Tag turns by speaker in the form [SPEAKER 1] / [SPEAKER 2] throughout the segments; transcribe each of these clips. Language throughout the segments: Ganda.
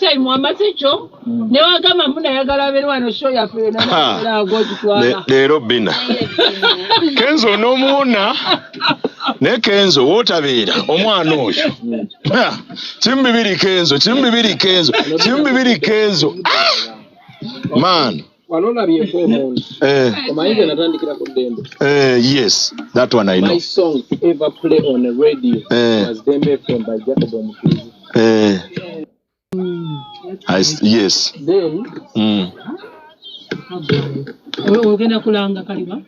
[SPEAKER 1] time wamaze kyo newagamba munayagala abeere wano show yaffe
[SPEAKER 2] Ha.
[SPEAKER 1] yonagwo ogitwala.
[SPEAKER 2] Leero Bina Kenzo onoomuwona, naye Kenzo wootabeera omwana oyo. Ha, 12 Kenzo, 12 Kenzo, 12 Kenzo. Ah! Man.
[SPEAKER 3] Wano olabyeko omuntu omanyi gye natandikira ku Ddembe.
[SPEAKER 2] Yes, that one I know.
[SPEAKER 3] My song to ever play on a radio was Dembe FM by Jacob Omutuzi.
[SPEAKER 2] Yes.
[SPEAKER 3] Then
[SPEAKER 1] Ogenda kulanga kaliba.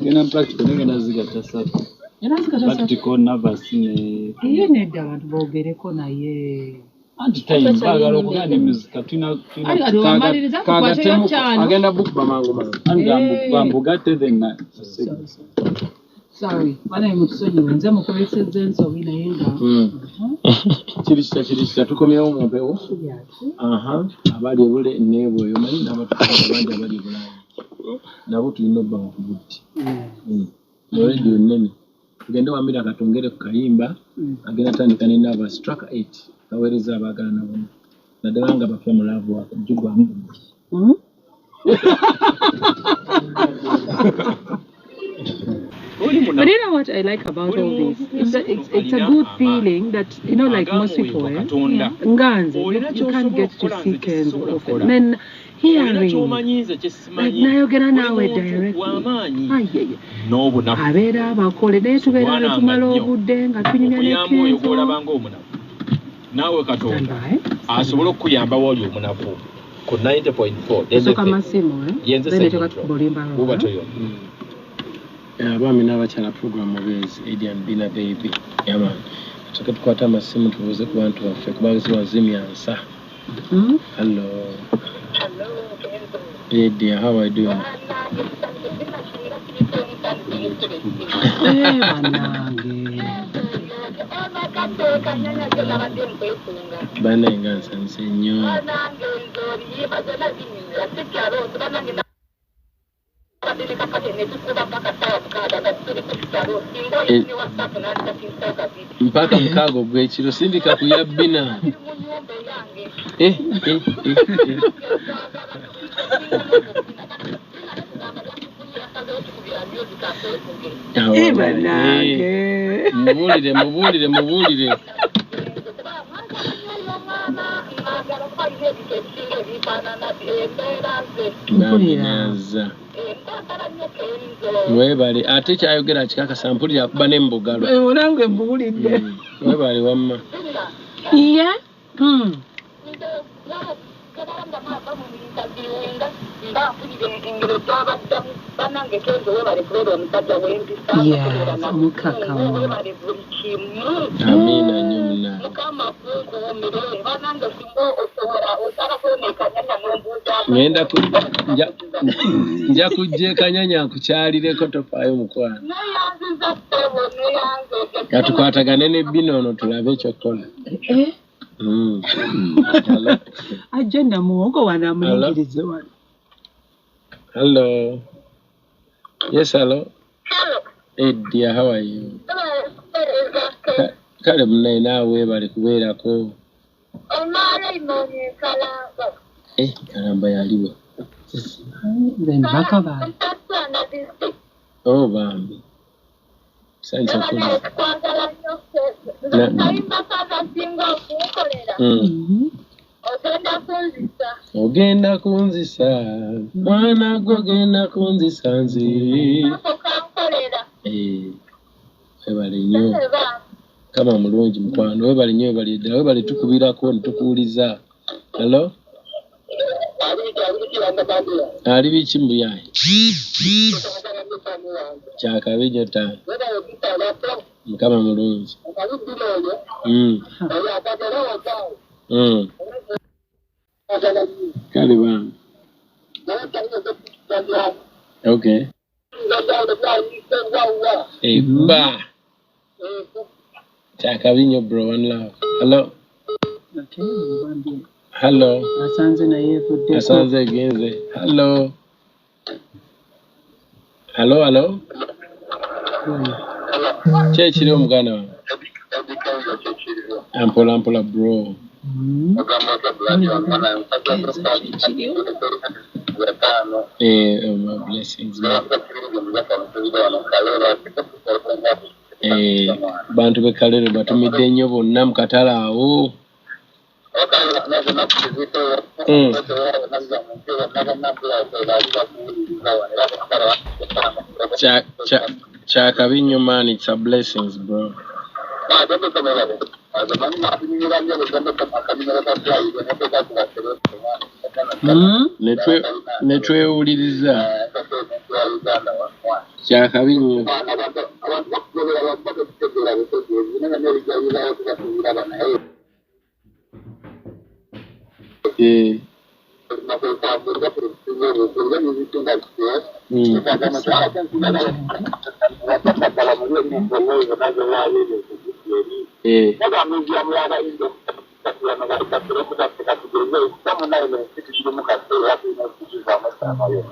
[SPEAKER 4] Ngenda practical, ngenda zigatta ssatu.
[SPEAKER 1] Era zikata.
[SPEAKER 4] Practical, nervous ne
[SPEAKER 1] Ye nedda, abantu boogereko naye.
[SPEAKER 4] Anti time baagala okugenda ne music tulina.
[SPEAKER 1] Ali kati wamaliriza tukwate kyano.
[SPEAKER 3] Agenda bukuba mangu mangu.
[SPEAKER 4] Anti bambugatte then na
[SPEAKER 1] Sorry, bana mutusonyiwe, nze mukozesezza ensobi naye nga
[SPEAKER 3] Kiri kita, kiri kita, tukomyewo mu mpewo. Aha, abali ebule neebweyo, omanyi n'abatukuza bangi abali ebulaaya nabo tulina obba ku budde. Radio nnene. Tugende wambira katongere ku kayimba agenda tandika ne Nervous track 8 kaweereza abaagalana bonna naddala nga bapya mu love wakujjugwamu.
[SPEAKER 1] But you know what I like about all this? It's a good feeling that, like most people, eh? Nganze, you can't get to see Kenzo often. Then hearing, like, nayogera naawe directly. Ay, ay, ay. Abeera abakole naye tubeera ne tumala obudde nga tunyumya ne
[SPEAKER 5] Okuyamba oyo
[SPEAKER 1] Kenzo.
[SPEAKER 5] gw'olaba ng'omunafu, naawe Katonda
[SPEAKER 1] Standby.
[SPEAKER 5] asobole okukuyamba wooli omunafu ku 90.4.
[SPEAKER 1] Soka masimu, eh?
[SPEAKER 5] Yenze.
[SPEAKER 1] Then neteeka tukuba
[SPEAKER 5] Buba
[SPEAKER 1] oluyimba.
[SPEAKER 5] toyo.
[SPEAKER 3] Abaami n'abakyala, program mubeezi Edian Bina Baby yaman. Tusoke tukwate amasimu tubuuze ku bantu baffe kuba ziwazimya nsa. Hello. Hey dear, how are you doing?
[SPEAKER 1] Eh, bannange.
[SPEAKER 3] Bannange nga nsanyuse nnyo. Mpaka 6 ogw'ekiro sindika ku ya Bina. Eh, eh, eh, eh. Awo,
[SPEAKER 1] Eh, bannange.
[SPEAKER 3] Mubuulire, mubuulire, mubuulire. Bambi naza. Weebale, ate kyayogera kikakasa, mpulira akuba ne mu bugalo.
[SPEAKER 1] Eh, nange mbuulidde.
[SPEAKER 3] Weebale wamma.
[SPEAKER 1] Ye? Yes, omukakamu.
[SPEAKER 3] Amiina nnyo munnange. Ngenda ku nja kujja ekanyanya nkukyalireko, tofaayo mukwano. Katukwatagane ne Bina ono tulabe ekyokukola.
[SPEAKER 1] Eh,
[SPEAKER 3] Hello.
[SPEAKER 1] Ajja namuwogo wano amuyingirize wano.
[SPEAKER 3] Hello. Yes, hello. Hey dear, how are you? Kale munnaye, naawe weebale kubeerako. Eh, Kalamba yaliwo.
[SPEAKER 1] Nze mbaka bange.
[SPEAKER 3] Oh, bambi. Sanyusa okuwulira. Ogenda kunzisa mwana gwe, ogenda kunzisa nze. Eh, webale nnyo, kama mulungi mukwano, webale nnyo, webale ddala, webale tukubirako netukuwuliza. Hello, ali biki muyayi kyakabi nnyo taata, mukama mulungi. Kale bambi, okay. Eba kyakabi nnyo bro, one love. Hello.
[SPEAKER 1] Ate bambi.
[SPEAKER 3] Hello.
[SPEAKER 1] Asanze naye evuddeko.
[SPEAKER 3] Asanze egenze. Hello, hello, hello. Ki ekiriwo muganda wange? Mpola mpola bro. Blessings. Bantu b'e Kalero batumidde nnyo bonna mu katale awo. Kyakabi nnyo man, it's a blessings bro. Netwewuliriza kyakabi nnyo.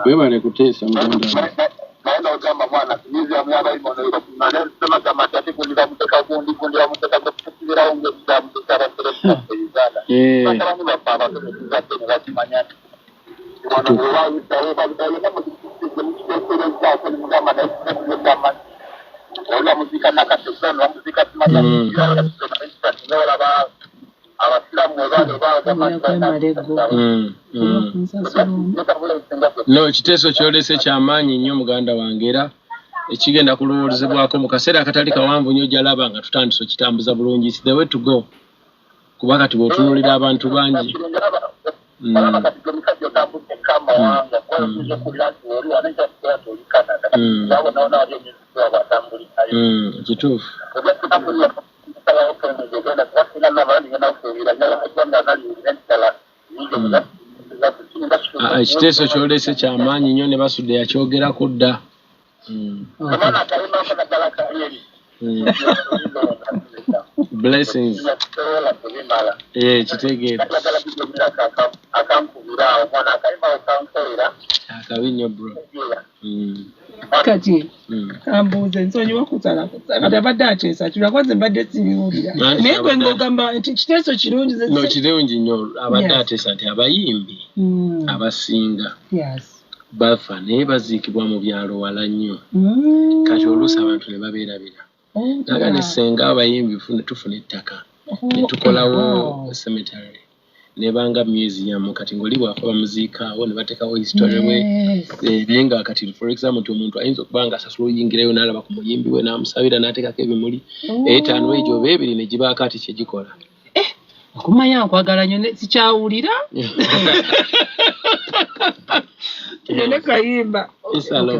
[SPEAKER 3] Webale kuteesa muganda. No, ekiteeso kyolese kyamaanyi nnyo muganda wange, era ekigenda kulowoozebwako mu kaseera akatali kawanvu nnyo ojja nga tutandise okitambuza bulungi. It's the way to go, kuba kati bw'otunuulira abantu bangi. Kituufu. Ekiteeso kyolese kyamaanyi nnyo ne Basudde yakyogerako dda. Blessings. Kitegeera. Akabi nnyo bro.
[SPEAKER 1] Kati kambuuze, nsonyiwa kusala kati abadde akyesa kirwa mbadde sibiwulira, naye gwe ng'ogamba nti kiteeso kirungi.
[SPEAKER 3] No, kirungi nnyo. Abadde ateesa nti abayimbi abasinga bafa naye baziikibwa mu byalo wala nnyo, kati oluusi abantu ne babeerabira. Naga ne ssenga abayimbi tufuna ettaka ne tukolawo cemetery nebanga museum, kati ng'oli bw'afa bamuziikaawo ne bateekawo history we, naye nga kati for example nti omuntu ayinza okuba nga asasula oyingirayo n'alaba ku muyimbi we n'amusabira n'ateekako ebimuli etaano egyo oba ebiri ne gibaako ati kye gikola.
[SPEAKER 1] Okumanya nkwagala nnyo sikyawulira nene kayimba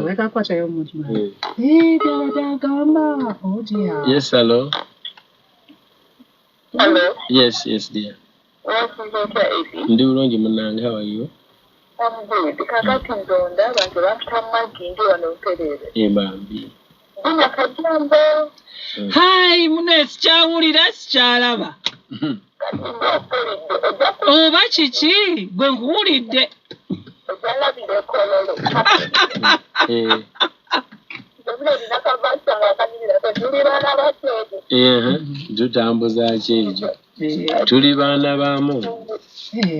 [SPEAKER 1] wekakwatayo omuntu byabadde agamba. Oh dear.
[SPEAKER 3] Yes, hello.
[SPEAKER 6] Hello.
[SPEAKER 3] Yes, yes dear. Ndi bulungi munnange, how are you?
[SPEAKER 6] I'm good. Kakati nzonda abantu bampita Maggie, ndi wano Mperere.
[SPEAKER 3] Bambi.
[SPEAKER 6] Ndina kajambo.
[SPEAKER 1] Hi mune, sikyawulira sikyalaba oba kiki, gwe nkuwulidde.
[SPEAKER 6] Ojalabira ekololo.
[SPEAKER 3] Tutambuza ki ekyo? Tuli baana ba Mungu.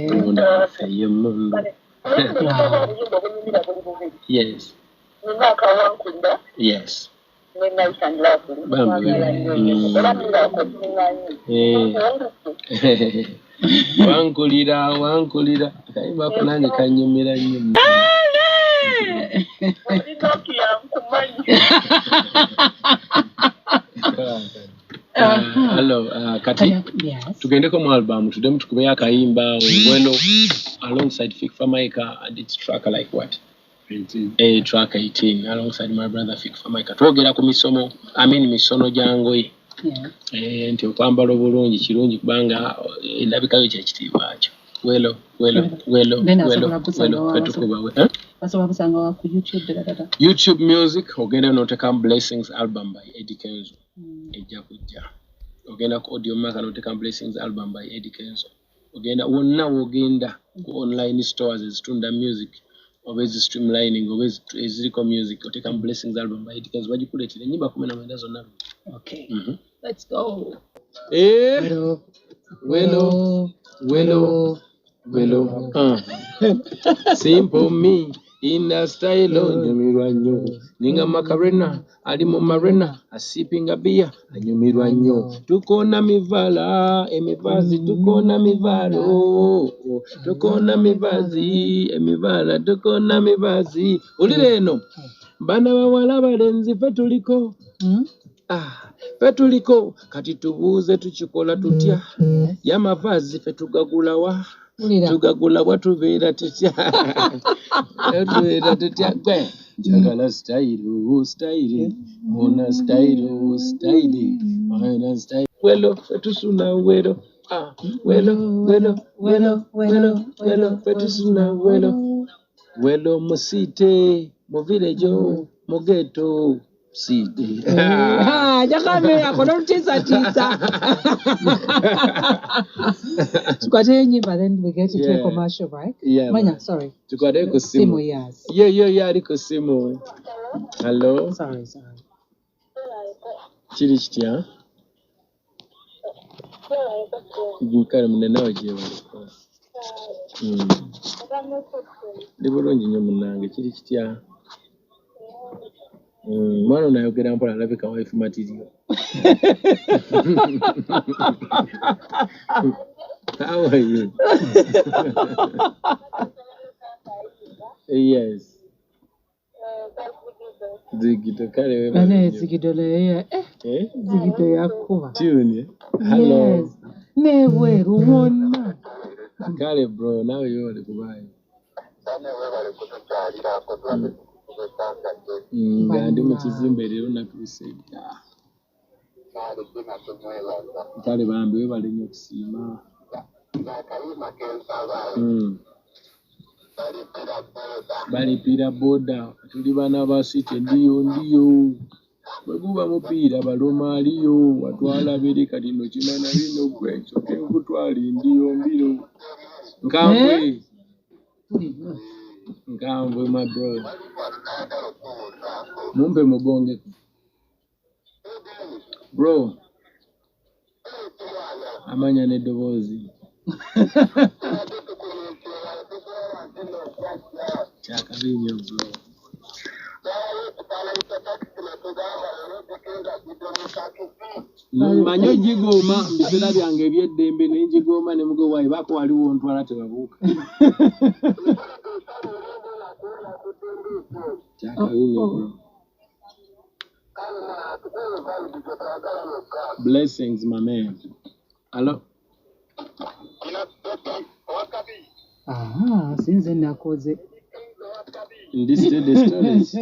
[SPEAKER 3] Katonda waffe ye Mungu. Yes. Yes. Bambi. Wankulira, wankulira. Akayimba ako nange kannyumira nnyo. Hello, kati tugendeko mu album tuddemu tukubeyo akayimba Ngweno alongside Fik Fameica, and it's track like what?
[SPEAKER 4] 18.
[SPEAKER 3] Track 18 alongside my brother Fik Fameica. Twogera ku misomo, I mean misono gya ngoye. Nti okwambala obulungi kirungi kubanga endabikayo kyekitiibwa kyo. Welo, welo, welo, welo, welo, fetukuba we.
[SPEAKER 1] Basobola kusanga wa ku YouTube dadadada?
[SPEAKER 3] YouTube Music ogenda n'oteekamu Blessings album by Eddie Kenzo. Ejja kujja. Ogenda ku Audiomack n'oteekamu Blessings album by Eddie Kenzo. Ogenda wonna w'ogenda ku online stores ezitunda music oba ezi streamlining oba eziriko music, oteekamu Blessings album by Eddie Kenzo, bagikuleetera ennyimba 19 zonna.
[SPEAKER 1] Okay. Let's go.
[SPEAKER 3] Eh.
[SPEAKER 1] Hello.
[SPEAKER 3] Welo, welo, welo. Simple me in a style onyumirwa nnyo. Ninga Macarena ali mu marena asipinga bia anyumirwa nnyo. Tukona mivala emivazi tukona mivalo tukona mivazi emivala tukona mivazi. Ulira eno bana bawala balenzi ffe tuliko. Ah, ffe tuliko kati tubuuze tukikola tutya y'amavazi ffe tugagulawa tugagulawa tubeera tutya tubeera tutya gwe njagala sitayiro sitayire muna sitayiro sitayire muna sitayiro welo ffe tusuna welo ah welo welo welo welo welo ffe tusuna welo welo musite mu village mu ghetto site.
[SPEAKER 1] Jakame akona rutiisatiisa. Tukwate enyimba then we get into a commercial break.
[SPEAKER 3] Yeah,
[SPEAKER 1] Manya, sorry.
[SPEAKER 3] Tukwate ku simu.
[SPEAKER 1] Yes.
[SPEAKER 3] Yeah, ali ku simu. Hello.
[SPEAKER 1] Sorry.
[SPEAKER 3] Kiri kitya? Kale munene nawe gyebaliko. Ndi bulungi nnyo munnange, kiri kitya? Mwana ono ayogera mpola alabika wife material. How are you? Yes. Zigito kale wewe.
[SPEAKER 1] Bane Zigito le eh? Zigito yakuba.
[SPEAKER 3] Tune. Hello.
[SPEAKER 1] Yes. Newe ruwona.
[SPEAKER 3] Kale bro, nawe yole kubayo. Nga ndi mu kizimbe leero natuuse dda. Kale bambi weebale nnyo okusiima. Balipira boda tuli baana ba city ndiyo ndiyo. Bwe guba mupiira baloma aliyo watwala biri kati no kimana bino gwe nsooke nkutwale ndiyo mbiro. Nkambwe. Nkambwe my bro. Mumpe mubonge. Bro. Amanya n'eddoboozi. Kyakabi nnyo bro. Mmanyi ogigooma mu biseera byange eby'eddembe ne ngigooma ne mugoba baako waliwo ntwala tebabuuka. Kyakabi nnyo bro. Blessings my man. Hello.
[SPEAKER 1] Ah, sinze nakoze.
[SPEAKER 3] Ndi steady stories.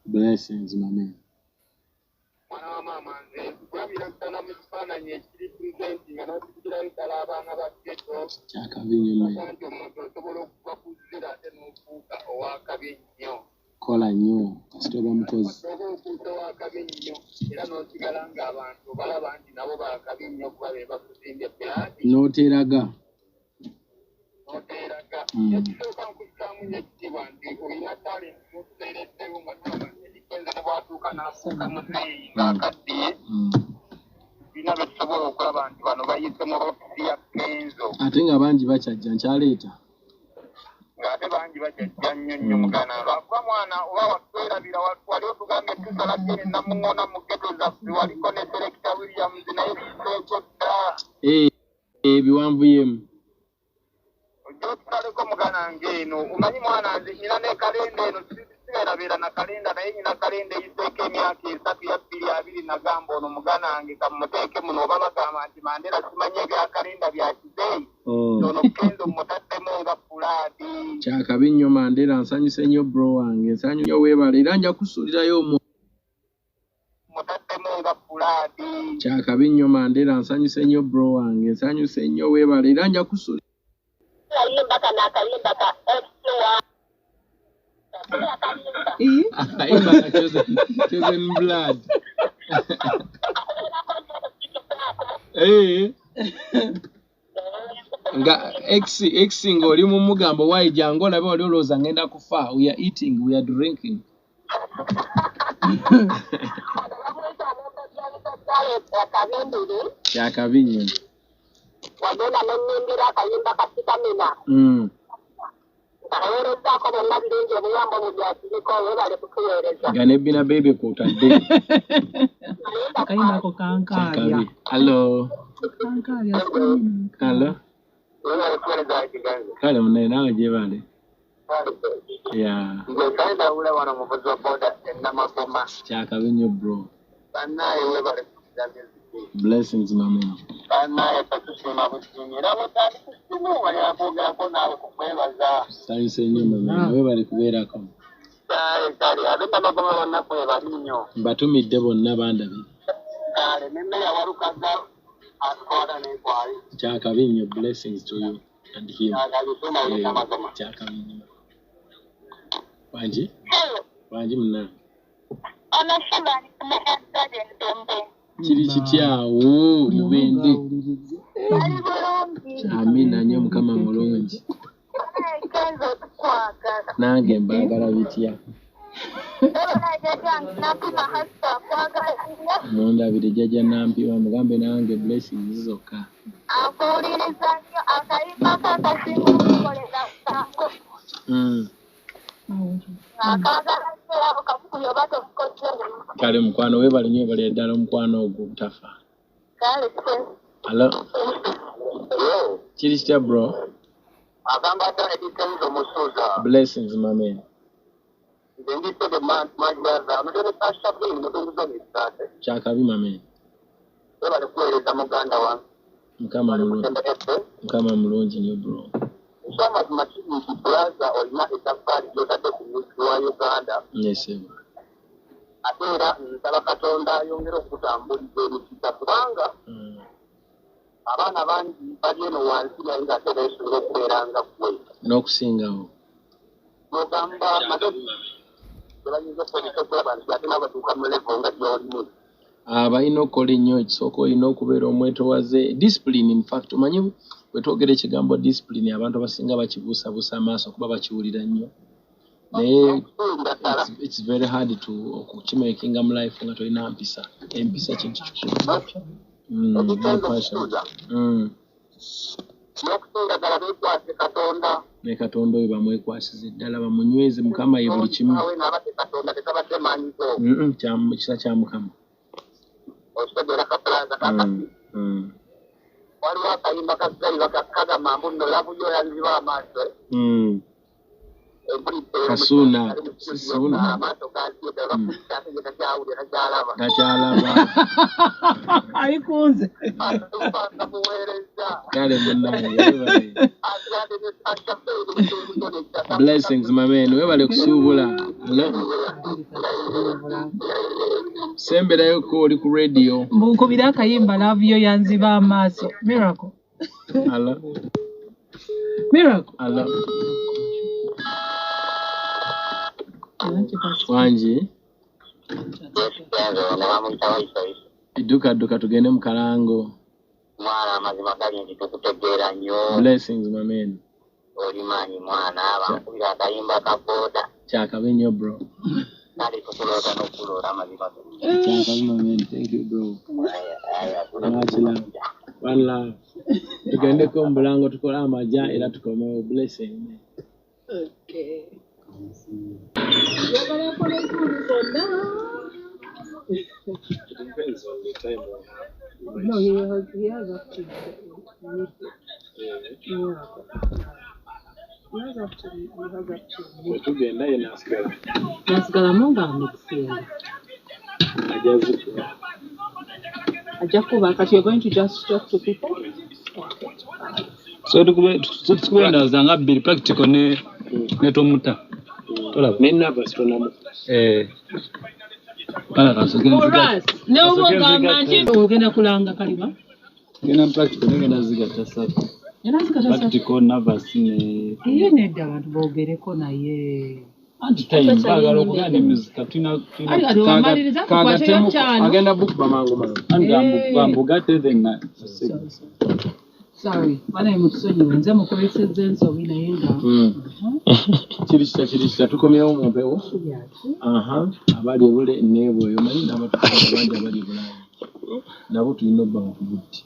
[SPEAKER 3] Blessings my man. Kyakabi nnyo man. Kola nnyo kasita oba mukozi. N'oteeraga. Ate nga bangi bakyajja nkyaleeta.
[SPEAKER 6] Ng'ate bangi bajjajja nnyo nnyo mugana lwakuba mwana oba watwerabira wali otugambye tusala ggene namuŋŋoona mu ghetto zaffe waliko ne Selector Williams naye biyiseeko dda.
[SPEAKER 3] Ebiwanvuyemu.
[SPEAKER 6] Ojja otusaleko mugana nge eno omanyi mwana nze nina ne kalenda eno sibeerabeera na kalenda naye nina kalenda eyiseeko emyaka 3 ya 2020 nagamba ono mugana wange kamuteeke muno oba bagamba nti Mandela simanyi ebya kalenda bya kizeeyi. Ono Kenzo mutaddemu nga pulaadi.
[SPEAKER 3] Kyakabi nnyo Mandela nsanyuse nnyo bro wange nsanyuse nnyo weebale era nja kusuulirayo omwo.
[SPEAKER 6] Mutaddemu nga pulaadi.
[SPEAKER 3] Kyakabi nnyo Mandela nsanyuse nnyo bro wange nsanyuse nnyo weebale era nja kusuulirayo.
[SPEAKER 6] Kayimba kano akayimba ka X1.
[SPEAKER 3] Akayimba ka Chosen Blood. Nga X ng'oli mu mugambo wayi jangu olabe wali olowooza ngenda kufa. We are eating, we are drinking.
[SPEAKER 6] Kabimbiri.
[SPEAKER 3] Kyakabi nnyo.
[SPEAKER 6] Wagenda nenyimbira akayimba ka sitamina. Nkaweerezaako bonna birungi obuyambo mu byakiriko, webale kutuweereza.
[SPEAKER 3] Nga ne Bina Baby kw'otadde.
[SPEAKER 1] Akayimba ako kankaabya.
[SPEAKER 3] Kyakabi. Hello.
[SPEAKER 1] Kankaabya sitamina.
[SPEAKER 3] Hello.
[SPEAKER 6] Webale kuweereza ekiganza.
[SPEAKER 3] Kale munaye naawe gyebale. Yeah.
[SPEAKER 6] Nze kale wano muvuzi wa boda e Namagoma.
[SPEAKER 3] Kyakabi nnyo bro.
[SPEAKER 6] Bannaye webale kutuza music.
[SPEAKER 3] Blessings mama.
[SPEAKER 6] Bannaye tetusiima busiimi era bwotandika essimu wali akwogerako naawe kukwebaza.
[SPEAKER 3] Nsanyuse nnyo mama. Webale kubeerako.
[SPEAKER 6] Kale kale ab'e Namagoma bonna kwebali nnyo.
[SPEAKER 3] Mbatumidde bonna bandabye.
[SPEAKER 6] Kale ne Meya Walukaga atwala n'enkwali.
[SPEAKER 3] Kyakabi nnyo, blessings to you and him.
[SPEAKER 6] Kyakabi
[SPEAKER 3] Yeah, kyakabi nnyo. Wangi? Wangi munnange. Kiri kityawo Mubende. Amina nnyo Mukama mulungi. Nange mbaagala bitya. Mundabire jjajja Nampiima mugambe nange blessings zokka.
[SPEAKER 7] Akuwuliriza nnyo akayimba ke akasinga okukolera kangu. Akaagala nnyo era bukamukubye oba tomukoze.
[SPEAKER 3] Kale mukwano weebale nnyo weebale ddala omukwano ogwo obutafa.
[SPEAKER 7] Kale.
[SPEAKER 3] Hello. Kiri kitya bro?
[SPEAKER 6] Agamba atya Eddy Kenzo Musuuza.
[SPEAKER 3] Blessings my man.
[SPEAKER 6] Nze ndi Ssebe my brother. Mutebe Pastor Ben mutunguza n'ekisaate.
[SPEAKER 3] Kyakabi my man.
[SPEAKER 6] Webale kuweereza muganda wange.
[SPEAKER 3] Mukama mulungi. Mukama mulungi nnyo bro.
[SPEAKER 6] Ekyamazima kiri nti brother olina ettaffaali gy'otadde ku music wa Uganda.
[SPEAKER 3] Yes.
[SPEAKER 6] Ate era nsaba Katonda ayongere okutambuliza emikisa kubanga abaana bangi bali eno wansi naye ng'ate beesunga okubeera nga ggwe.
[SPEAKER 3] N'okusingawo.
[SPEAKER 6] N'ogamba magezi ge bayinza okukozesa okulaba nti ate nabo batuuka mu level nga gy'olimu.
[SPEAKER 3] Balina okukola ennyo ekisooka olina okubeera omwetowaze discipline in fact omanyi bwe twogera ekigambo discipline abantu abasinga bakibuusabuusa amaaso kuba bakiwulira nnyo naye it's very hard to okukimakinga mu life nga tolina mpisa. Empisa kintu kikulu.
[SPEAKER 6] N'okusinga ddala beekwase Katonda.
[SPEAKER 3] Ne Katonda oyo bamwekwasize ddala bamunyweze Mukama ye buli kimu.
[SPEAKER 6] Naabadde Katonda tekabadde maanyi go.
[SPEAKER 3] Kisa kya Mukama.
[SPEAKER 6] Okitegeera ka brother kakati. Waliwo akayimba ka Zzayi kagamba mbu nno love yo yanziba amaaso.
[SPEAKER 3] Kasuuna. Sisuuna.
[SPEAKER 6] Amaaso ganzibye ate takyawulira takyalaba.
[SPEAKER 3] Takyalaba.
[SPEAKER 1] Ali kunze.
[SPEAKER 6] Muweereza.
[SPEAKER 3] Kale munnange webale. Blessings my man webale kusuubula. Semberayo ko oli ku radio.
[SPEAKER 1] Mbunkubira akayimba love yo yanziba amaaso. Miracle.
[SPEAKER 3] Hello.
[SPEAKER 1] Miracle.
[SPEAKER 3] Hello. Wangi. Dduka dduka tugende mu kalango.
[SPEAKER 6] Mwana amazima gali nti tukutegeera nnyo.
[SPEAKER 3] Blessings my man.
[SPEAKER 6] Oli maanyi mwana bankubira akayimba ka boda.
[SPEAKER 3] Kyakabi nnyo bro.
[SPEAKER 6] Kale tukuloota n'okuloota amazima.
[SPEAKER 3] Kyakabi my man, thank you bro. Much love. One love. Tugendeko mu bulango tukole amagya era tukomewo. Blessing.
[SPEAKER 1] Okay.
[SPEAKER 3] It depends on the time we have.
[SPEAKER 1] No, he has up to yeah. He has up to
[SPEAKER 3] Tugenda ye n'asigala.
[SPEAKER 1] N'asigalamu ng'amukiseera.
[SPEAKER 3] Ajja zikuba.
[SPEAKER 1] Ajja kuba kati you're going to just talk to people. Okay.
[SPEAKER 4] So tukube ndowooza nga bbiri practical ne tomuta. Tolaba.
[SPEAKER 3] Ne nervous tonamu.
[SPEAKER 1] Horace, n'obugamba nti ogenda kulanga kaliba?
[SPEAKER 4] Ngenda practical ngenda zigatta ssatu.
[SPEAKER 1] Era zigatta ssatu.
[SPEAKER 4] Practical nervous ne
[SPEAKER 1] Ye nedda abantu boogereko naye.
[SPEAKER 4] Anti time baagala okugenda ne music tulina
[SPEAKER 1] wamaliriza kukwatayo kyano.
[SPEAKER 3] Agenda bukuba mangu mangu.
[SPEAKER 4] Anti bambugatte then na
[SPEAKER 1] Sorry, bana mutusonyiwe nze mukozesezza ensobi naye nga
[SPEAKER 3] Kiri kitya tukomyewo mu mpewo. Abali ebule n'ebweyo omanyi n'abatukuza bangi abali e Bulaaya. Nabo tulina obbawa ku budde.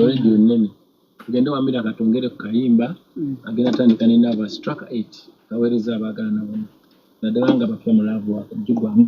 [SPEAKER 3] Radio nnene. Tugende wamira katongere ku kayimba, agenda tandika ne Nervous track 8 kaweereza abaagalana bonna. Naddala nga bapya mu love wakajjugwamu.